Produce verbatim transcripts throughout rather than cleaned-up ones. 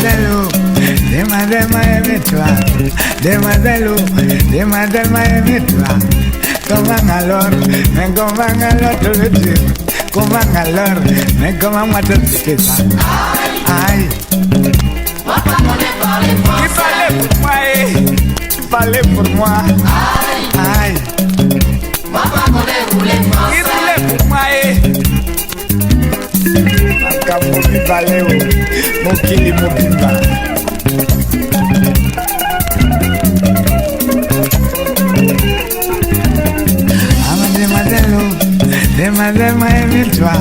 Demwazèl, o, demwazèl, ma èmé twa. Demwazèl, o, demwazèl, ma èmé twa. Koman alor, mé koman alor, tou lé di. Koman alor, mé koman mwin té di sa. Ay. Ki palé pou mwa, é. Ki palé pou mwa. Ay. Ki palé pou mwa, é. Makambo mi palé, o. Mokili mobimba. Ah, ma demwazèl, o. Demwazèl, ma èmé twa.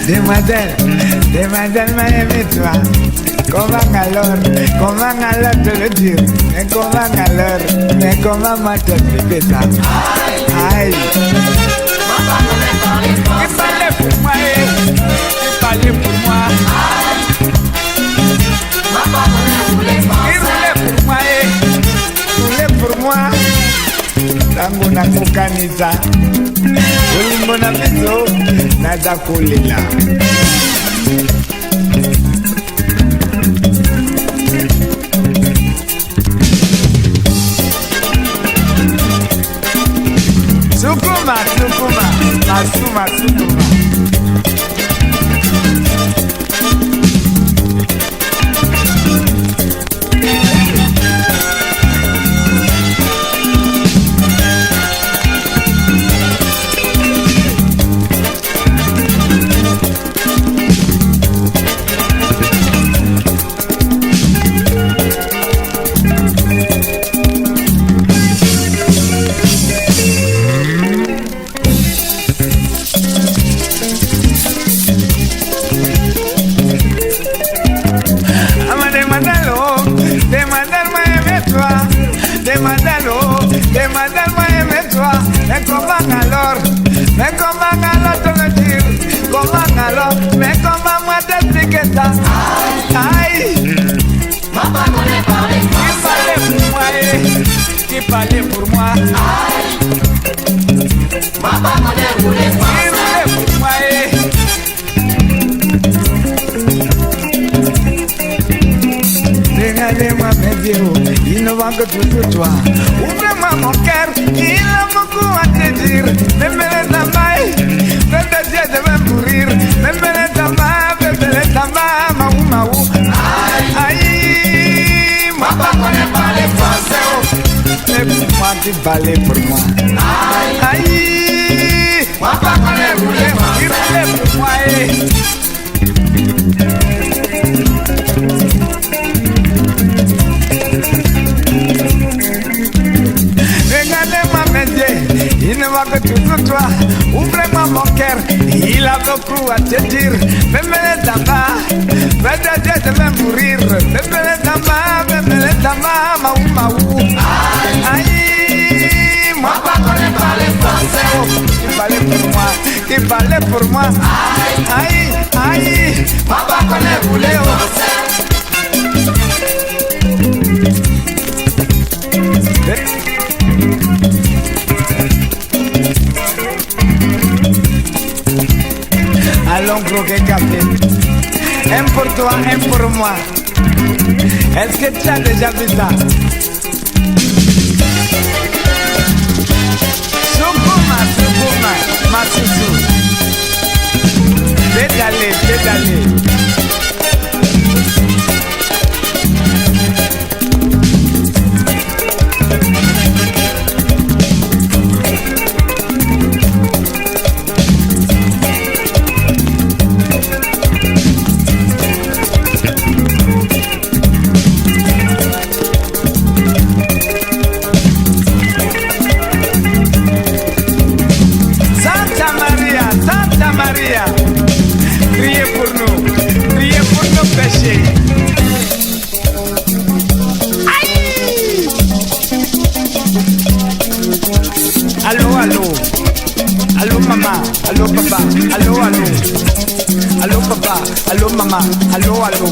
Demwazèl, demwazèl, ma èmé twa. Koman alor, koman alor, tou lé di. Mé koman alor, mé koman mwin té di sa. Ay. Ki palé pou mwa, é. Ki palé pou mwa. Ki palé pou mwa, é. Ki palé pou mwa. Tango na kokanisa. Bolingo na biso, na za kolela. Sukuma, sukuma, masuma, sukuma. Ah, ma demwazèl, o, demwazèl, ma èmé twa. Demwazèl, o, demwazèl, ma èmé twa. Mé koman alor, mé koman alor, tou lé di. Koman alor, mé koman mwin té di sa. Ay. Ki palé pou mwa, é. Ki palé pou mwa. Ay. Ki palé pou mwa, é. Regardez-moi mes yeux, il ne voit que tu pour toi. Ouvre-moi mon cœur, il a beaucoup à te dire. Bébé, les amants, près de Dieu, je vais mourir. Bébé, les amants, bébé, les amants, maou, maou. Ay. Ay. Mwa pa koné palé fransé, o. Mé pou mwa, ki palé pou mwa. Ay. Ay. Mwa pa koné roulé fransé. Ki palé pou mwa, é. Regarde-moi mes yeux, il ne voit que tu pour toi. Ouvre-moi mon cœur, il a beaucoup à te dire. Bébé, les amants, près de Dieu, je vais mourir. Bébé, les amants, bébé, les amants, maou, maou. Ay. Ay. Mwa pa koné palé fransé, o. Ki palé pou mwa. Ki palé pou mwa. Ay, ay, ay. Mwa pa koné roulé, o. Alon kroké kafé. Un pour toi, un pour moi. Est-ce que tu as déjà vu ça ? Sukuma, sukuma, masusu. Pédalé, pédalé. Santa Maria, Santa Maria, priez pour nous, priez Papa, alo mama, alo, alo.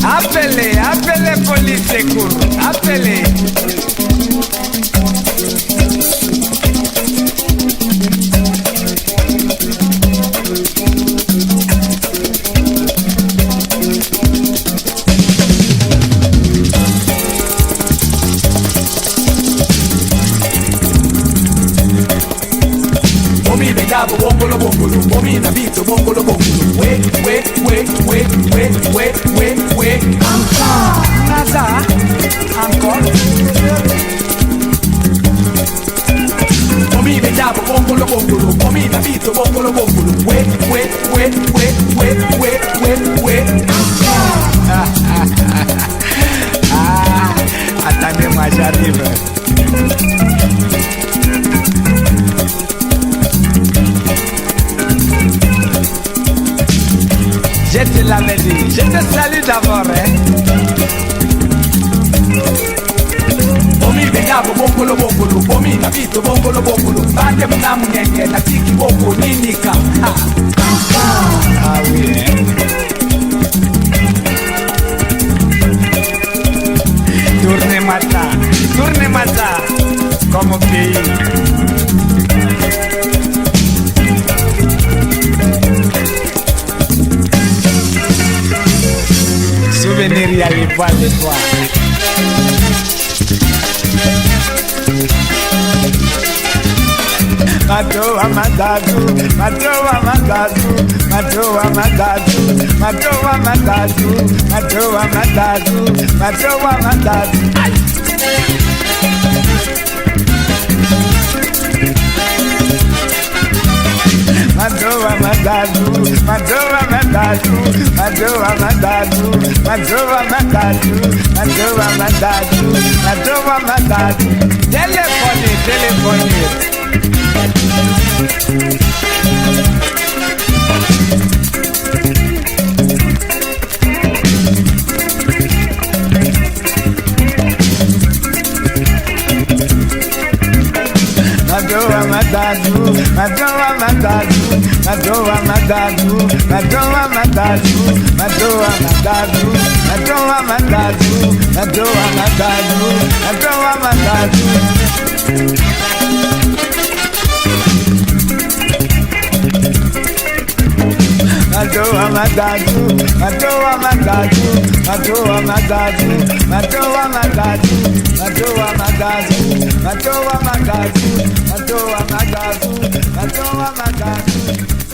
Apèl, apèl polis, sékour, apèl. Bomi bengabo bongolo bongolo, bomi na bito bongolo bongolo. Wé, wé, wé. Ankor. Naza, ankor. Bomi bengabo bongolo bongolo, bomi na bito bongolo bongolo. Wé, wé, wé. Ankor. Ah, attendez-moi, j'arrive. Je te l'avais dit. Je te salue d'abord, hein. Bomi bengabo bongolo bongolo, bomi na bito bongolo bongolo. Bande muna munenge na tiki boko ninika. Ah. Ah oui, hein. Tourne-moi ça, tourne-moi ça, comme au pays. Souvenir ya l'étoile, l'étoile. Matoa Magazou, Matoa Magazou, Matoa Magazou, Matoa Magazou, Matoa Magazou, Matoa Magazou. Aïe! Matoa Magazou, Matoa Magazou, Matoa Magazou, Matoa Magazou, Matoa Magazou, Matoa Magazou. Téléfoné, téléfoné. Matoa Magazou, Matoa Magazou, Matoa Magazou, Matoa Magazou, Matoa Magazou, Matoa Magazou, Matoa Magazou, Matoa Magazou. Matoa Magazou, Matoa Magazou, Matoa Magazou, Matoa Magazou, Matoa Magazou, Matoa Magazou, Matoa Magazou, Matoa Magazou.